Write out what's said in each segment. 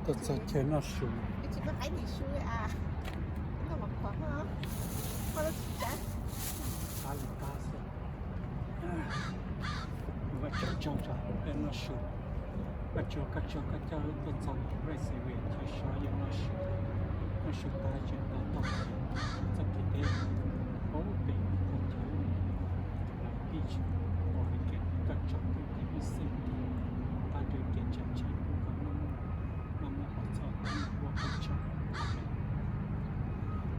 Tuaj txog chaw noj su. Qab li qab xwb. Vaj tsaug tsaug rau peb noj su. Vaj tsaug koj tsaug koj coj wb tuaj txog Great Seaweed chaw sov yog noj su. Noj su tag tseem tau taug kev txoj kev deb puag pem qhov chaw beach, Oregon, koj tsaug koj ib xeem pab rau kev tseem tsheej koj noj noj mov hauv txoj kev ua koj tsaug.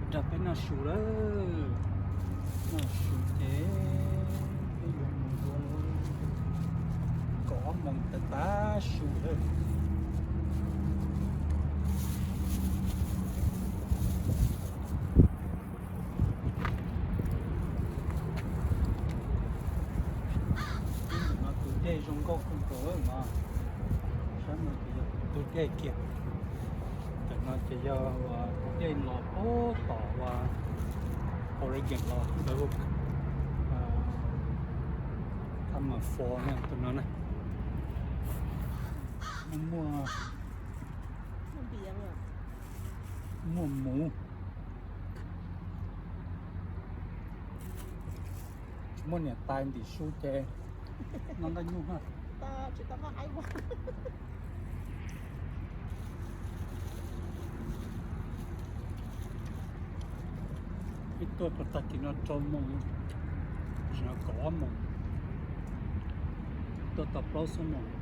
Nrog peb noj su lawm. Noj su ces peb yuav mus ua kaum ob moos tas tas su lawm. No tus dej zoo nkauj kawg nkaus no. Sab no ces yog tus dej kiag. Ntawm no ces yog tus dej los puag tom uas Oregon los ntawd, Thomas Falls na, tus no na. Muaj, muaj mus. Tsis muaj niam tais ntim su ces noj nqaij nyuj na. Peb tuaj rau tag kis no rau moos, tam sim no kaum ob moos, tuaj tau plaub xuab moos.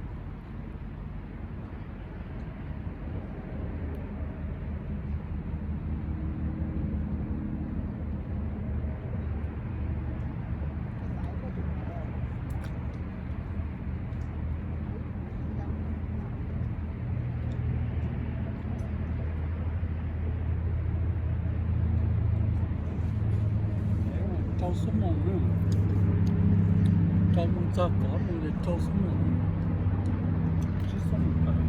Rau xuab moos, rau moos txog kaum moos ces rau xuab moos, tsib xuab moos kawg.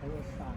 Peb ua xav.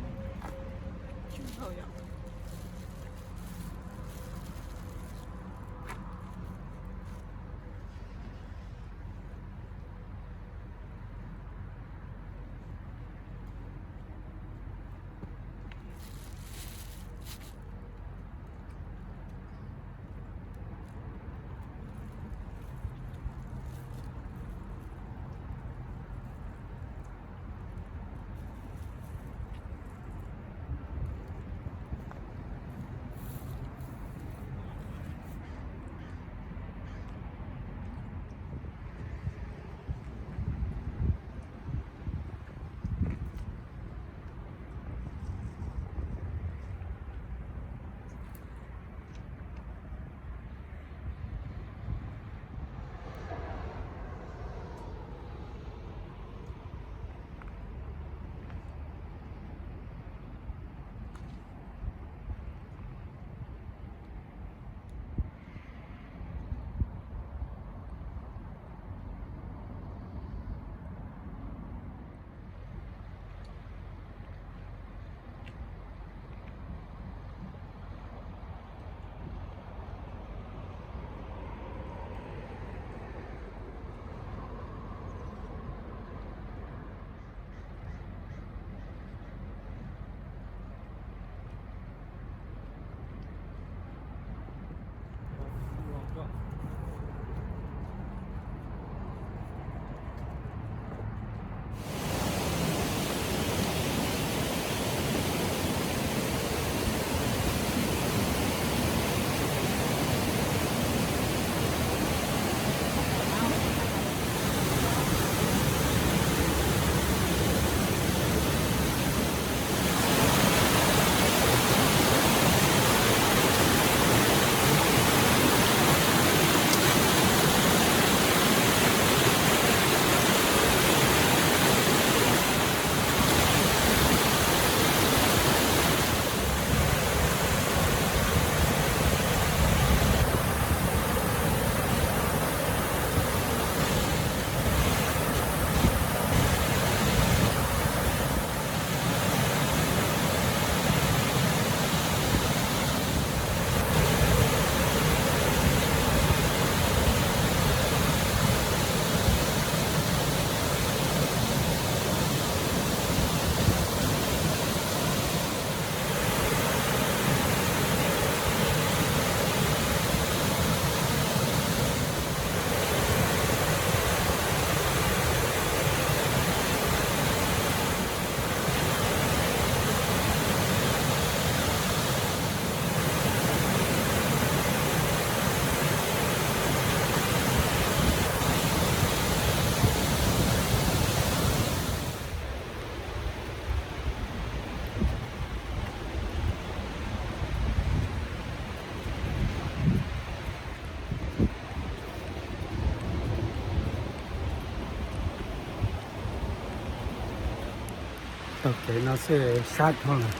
Taug kev no xwb sab dhau lawm,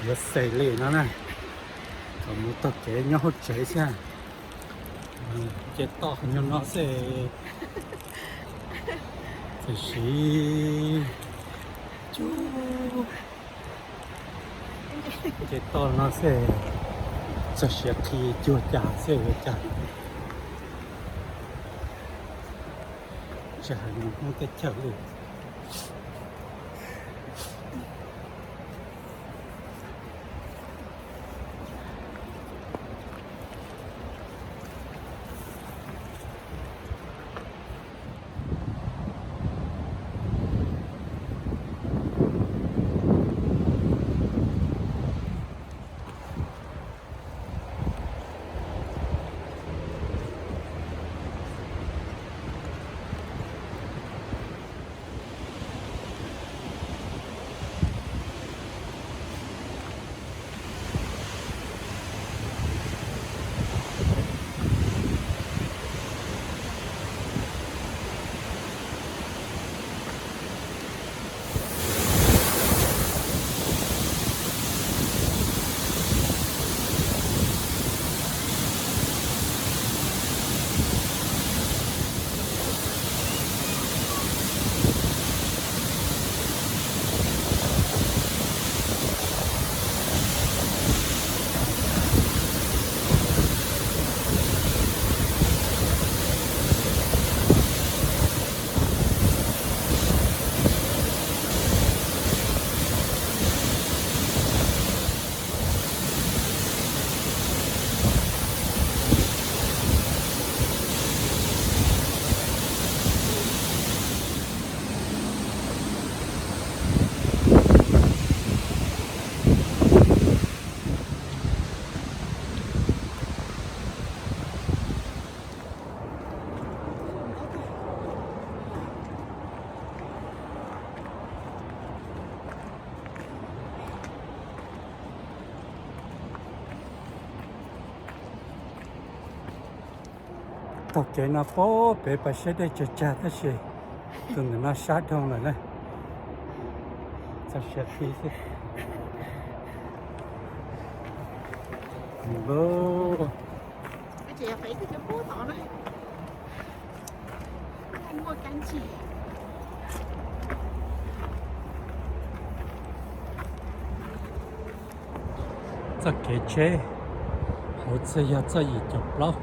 yuav xes li no na, kom mus taug kev nyob hauv tsev xwb. Ces toj qhov nyuag no xwb, tiam sis ces toj no xwb, txog siav qhi cuag cas xwb yuav cas, tsis hais mus Hmoob teb chaws li. Taug kev no puag pem pas siab dej tsawg tsag tab sis tus ntawm no sab dhau lawm na, txog siav qhi xwb. Txoj kev tsheb hauv txaj yog txoj yim caum plaub,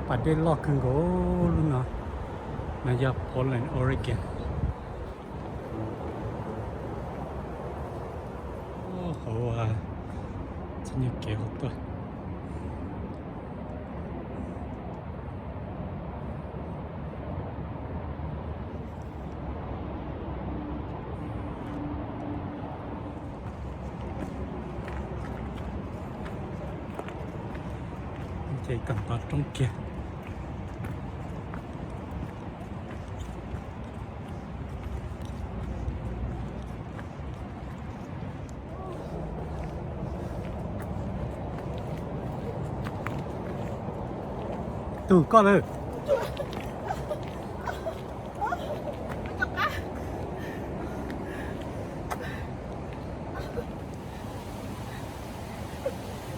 pas dej loj kawg nkaus lub no. No yog Portland, Oregon. Hauv txoj nyuag kev hauv tuaj. Ces kawm ntov roob kiag. Tus koj lawm.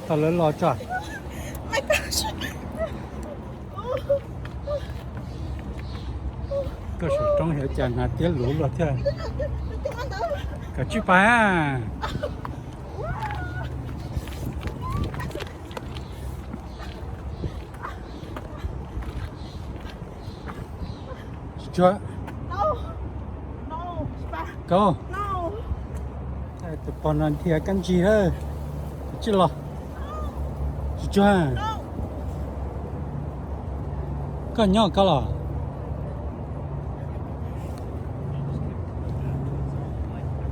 Tau lawv los tso. Koj saum roob xyov cas hnav tiab luv luag thiab. Kav tsij pais. Tsis tsuag. Koj, tus pog no dhia kab ntsig lawm. Kav tsij los. Tsis tsuag. Koj nyob koj los.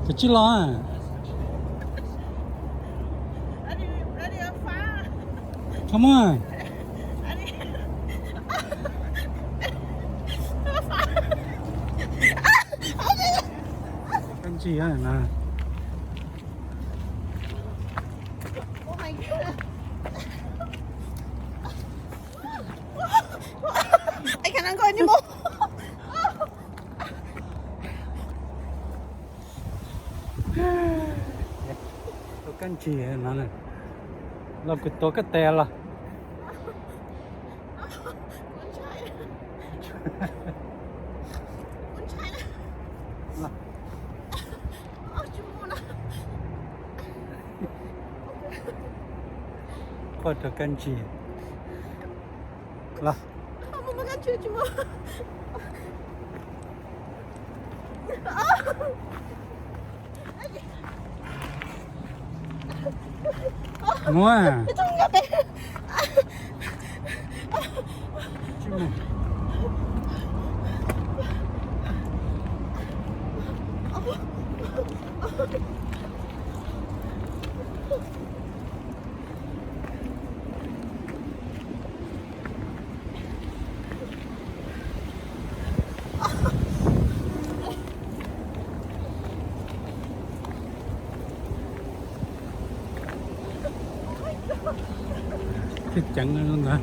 Kav tsij los. Come on. Kab ntsig na. I cannot go anymore. Kab ntsis no, los kuv tuav koj tes los. Quaj rau kab ntsis. Los. Muab. Thiaj ceev ntag.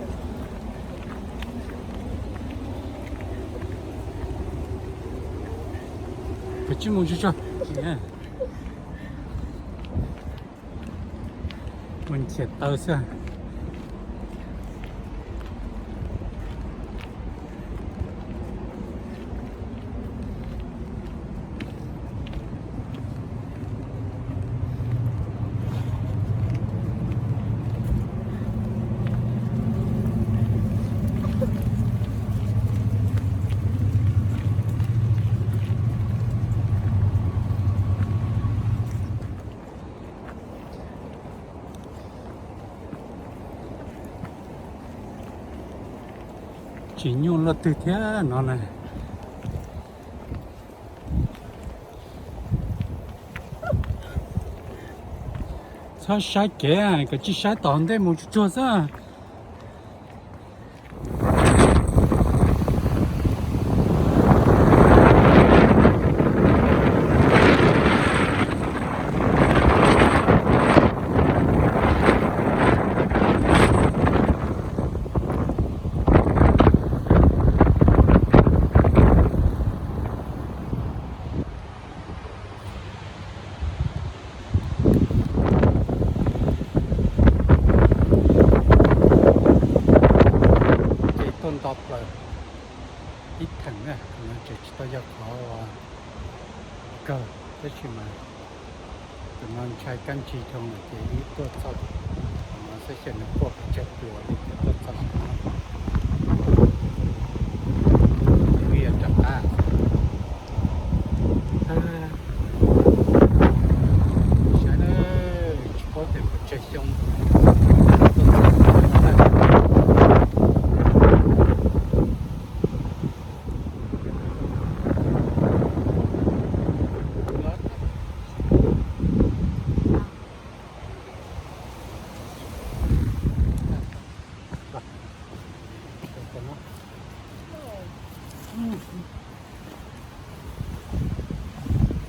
Koj tsis mus tsuag tsuag. Mus nrhiav taw xwb. Tsis nyuaj luaj twg thiab no na. Txhob saib kev, koj tsis saib tom ntej mus tsuag tsuag xwb. Ces tuaj nto plaws ib theem na, tseem tsis tau yog qhov kawg, tab sis mas tus no ntshai kab ntsis dhau lawm ces wb tuaj txog no xwb, xyov nws quaj pes tsawg pluas li ces tuaj txog no. Wb yuav rov qab. Saib na, tsis paub tias puas tsawg xyoo.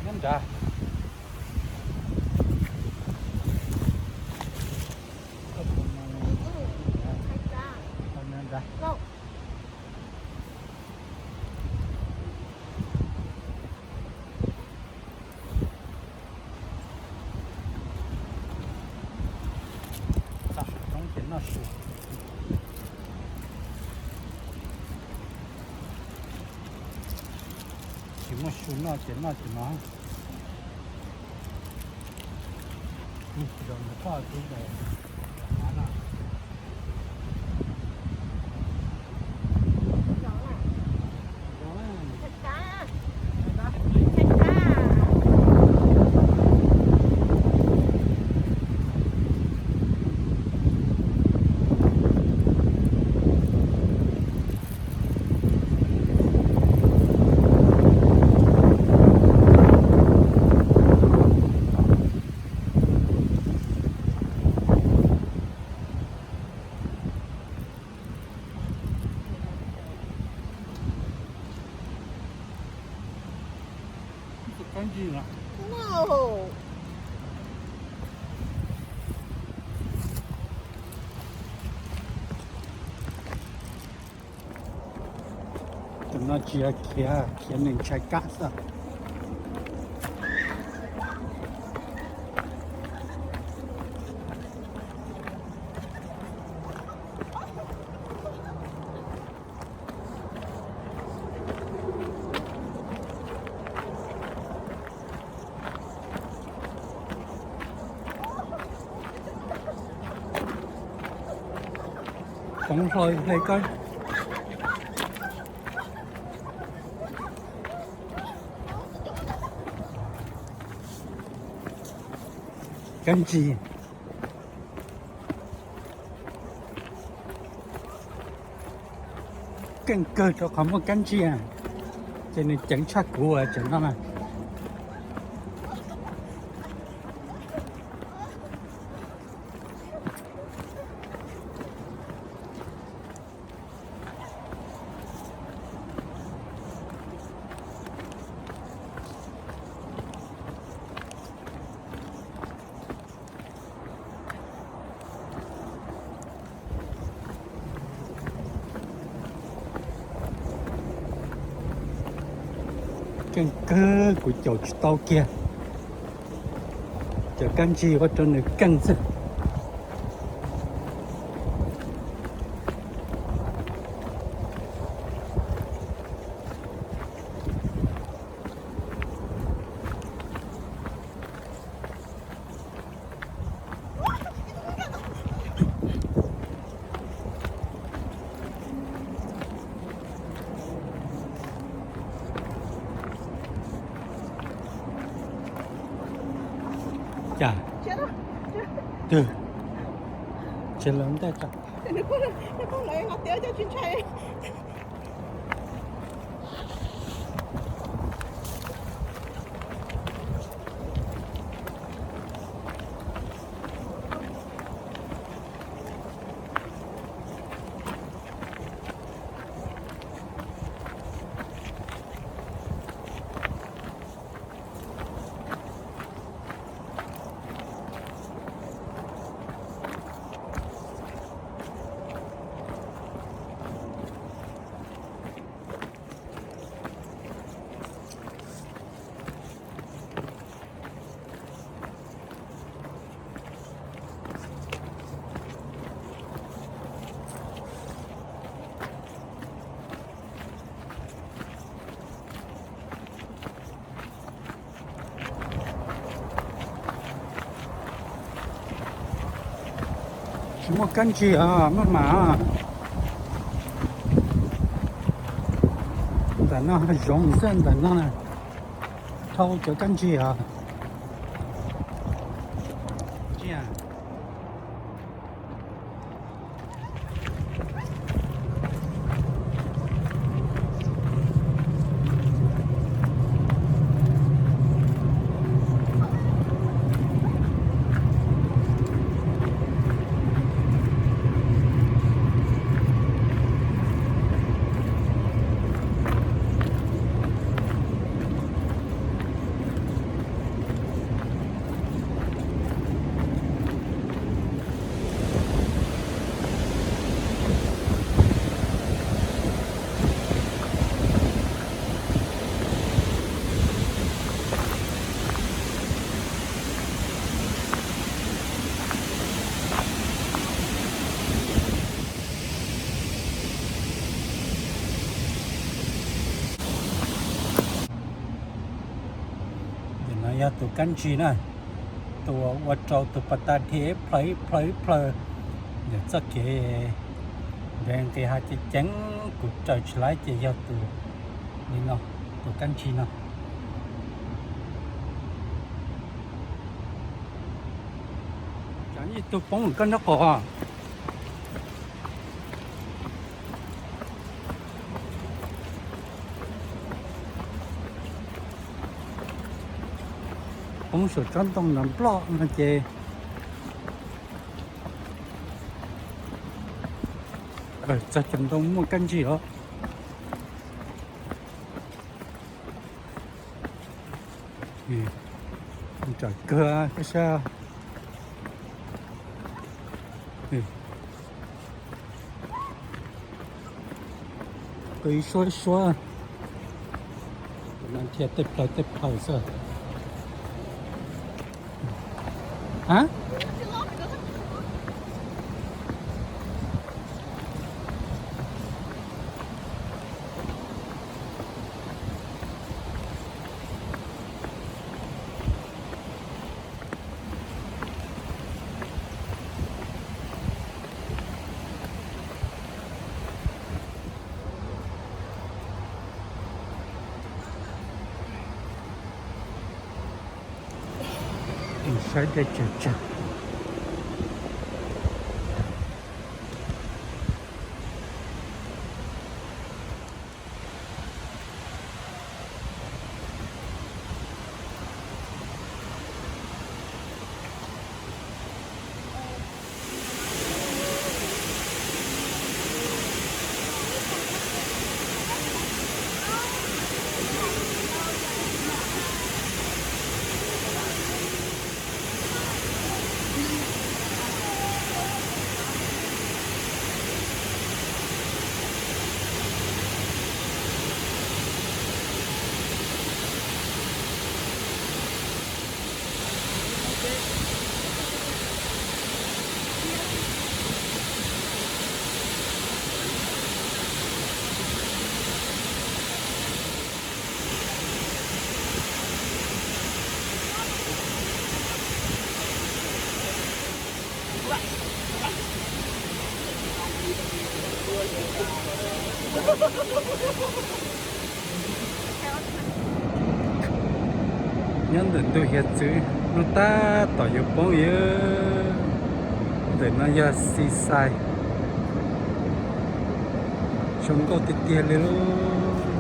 Nyob nrad. Nyob nrad. Txog saum roob ces noj su. Tsis muaj su noj ces noj ces no. Zaum ntawm koj tib zaum av no. Tus no tsis yog khiav, khiav nws ntshai kab xwb. Hloov hlo hle koj. Kab ntsig. Keej kawg rau qhov muaj kab ntsig, ces nws ceev tshaj kuv cov no na. Keej kawg kuv caum tsis tau kiag. Cov kab ntsig ua rau nws keej xwb. Cas, twg, tsis lawv ntej tso. Tsis muaj kab ntsig os maj mam. Ntawm no zoov xwb ntawm no na. Dhau cov kab ntsig os. Ntsia. Ntawm no yog tus kab ntsig na, tus uas ua rau tus pas tas dhia ib plhaw ib plhaw ib plhaw ntawm txoj kev. Nqis ha ceev ceev kuv raws tsis laib ces yog tus, li no, tus kab ntsig no. Tsam ib tug poob koj nraub qaum. Poob saum tsob ntoo no nploj no ces txog cov ntoo muaj kab ntsig os. Tsam kawg sab. Qw ib suab ib suab, no dhia tej plhaw tej plhaw xwb. Ha? Sawv dej tsawg tsawg. Nyob ntawm ntug hiav txwv, hnub tab tom yuav poob li. Ntawm no yog seaside, zoo nkauj tiag tiag li lauj.